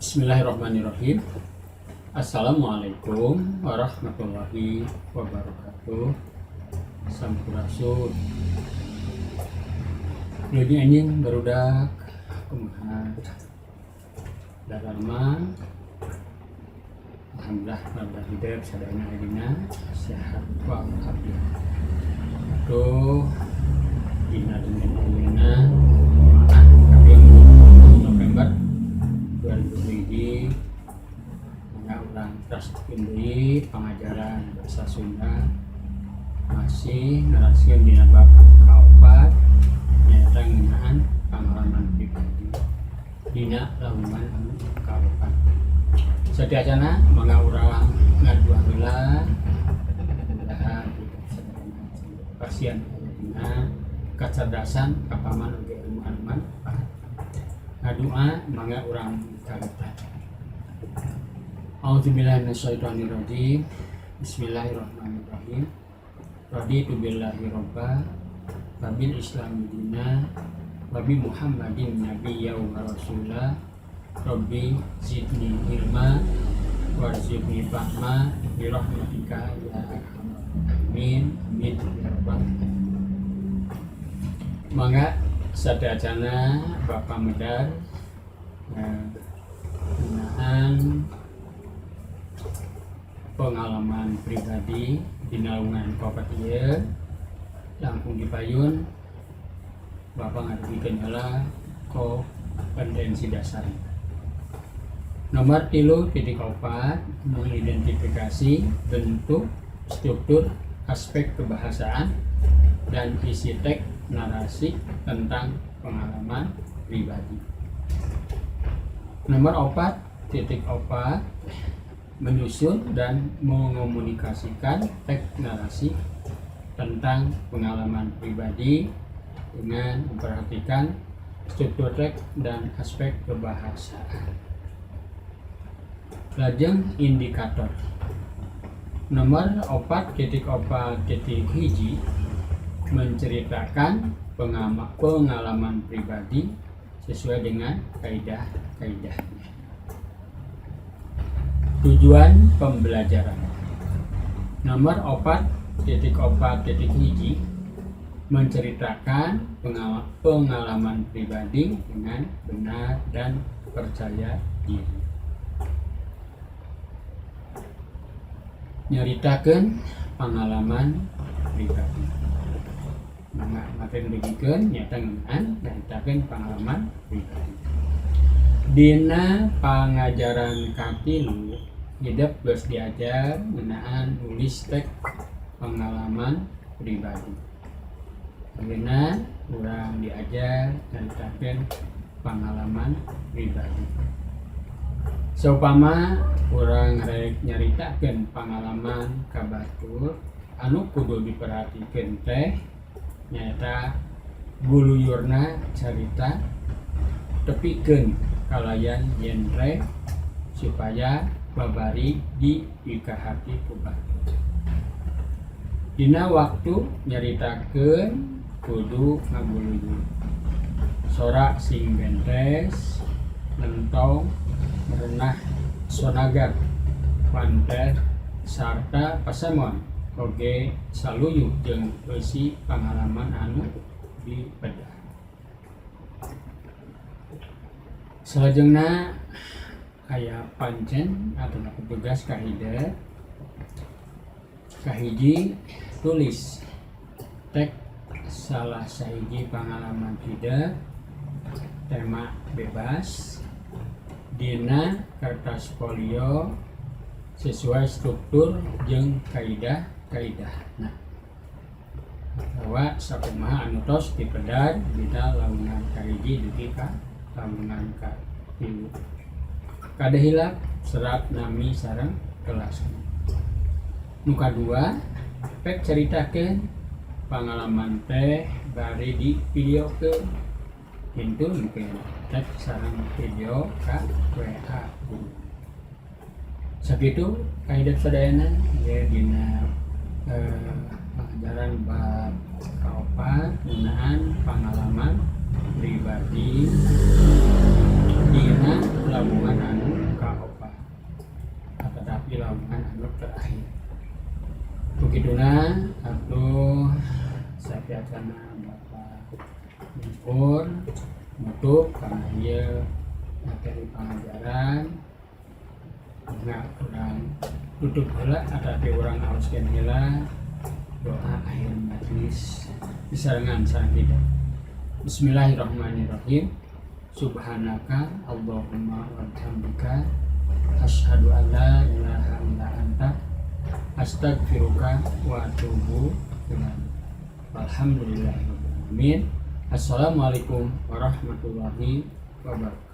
Bismillahirrahmanirrahim. Assalamualaikum warahmatullahi wabarakatuh. Sampurasun. Wilujeng enjing, barudak. Kumaha daramang? Alhamdulillah, barudak hidup sadayana ayeuna sehat walafiat. Aduh, dina dinten ayeuna Jumaah kaping November 2021, mangga urang teraskeun deui pangajaran bahasa Sunda, masih neraskeun dina bab kaopat, nyaeta ngeunaan pengalaman pribadi dina laungan anu kaopat. Sateuacana mangga urang ngadua heula, mudah-mudahan sadayana pasien dina kecerdasan, kapahaman, oge ilmu anu manfaat. Ngadua, mangga urang kawitan. A'udzubillahi minasyaitonirrajim. Bismillahirrahmanirrahim. Raditu billahi robba wa bil islami dina wa bi Muhammadin nabiyya wa rasula. Rabbi zidni ilma warzuqni fahma bi rahmatika ya arhamar rahimin. Amin ya rabbal alamin. Mangga sateuacana Bapak medar ngeunaan pengalaman pribadi di naungan kaopat ieu. Langkung dipayun Bapak ngadugikeun heula kompetensi dasar nomor 3.4, mengidentifikasi bentuk, struktur, aspek kebahasaan, dan isi teks narasi tentang pengalaman pribadi. Nomor 4.4, menyusun dan mengomunikasikan teks narasi tentang pengalaman pribadi dengan memperhatikan struktur teks dan aspek kebahasaan. Lajeng indikator nomor 4.4.1, menceritakan pengalaman pribadi sesuai dengan kaidah-kaidahnya. Tujuan pembelajaran nomor 4.4.1, menceritakan pengalaman pribadi dengan benar dan percaya diri. Nyaritakeun pengalaman pribadi. Mangga materi dugikeun nyaeta ngeunaan nyaritakeun pengalaman pribadi. Dina pangajaran katilu hidep geus diajar ngeunaan nulis teks pengalaman pribadi. Ayeuna urang diajar nyaritakeun pengalaman pribadi. Saupama urang rek nyaritakeun pengalaman ka batur, anu kudu diperhatikeun teh nyaeta guluyurna carita, tepikeun kalayan genre supaya babari dipikahati ku batur. Dina waktu nyaritakeun kudu ngaguluyur, sora sing bentes, lentong, merenah, sonagar, wanter, sarta pasemon oge saluyu jeung eusi pangalaman anu dipedar. Salajengna aya pancen atau tugas ka hidep. Kahiji, tulis teks salah sahiji pengalaman hidep, tema bebas, dina kertas folio sesuai struktur jeung kaidah kaidah. Nah, bahwa sakumaha anu tos dipedar dina laungan kahiji dugi ka laungan katilu. Kade hilap serat nami sareng kelas. Nu kadua, pek caritakeun pengalaman teh bari di videokeun, kintu mungkin teks sareng video ka WA. Sakitu ka hidep sadayana ya dina pengajaran bab kaopat ngeunaan pengalaman pribadi dina lawungan anu kaopat, tetapi lawungan anu terakhir. Begituna atuh, sakiacana Bapak Nyukur nutup karena ieu materi pengajaran. Nah, urang tutup heula atau urang aoskeun heula doa akhir majelis disarengan sareng kita. Bismillahirrahmanirrahim. Subhanaka Allahumma wa bihamdika, asyhadu an la ilaha illa anta, astaghfiruka wa atubu ilaik. Alhamdulillahirabbil alamin. Assalamualaikum warahmatullahi wabarakatuh.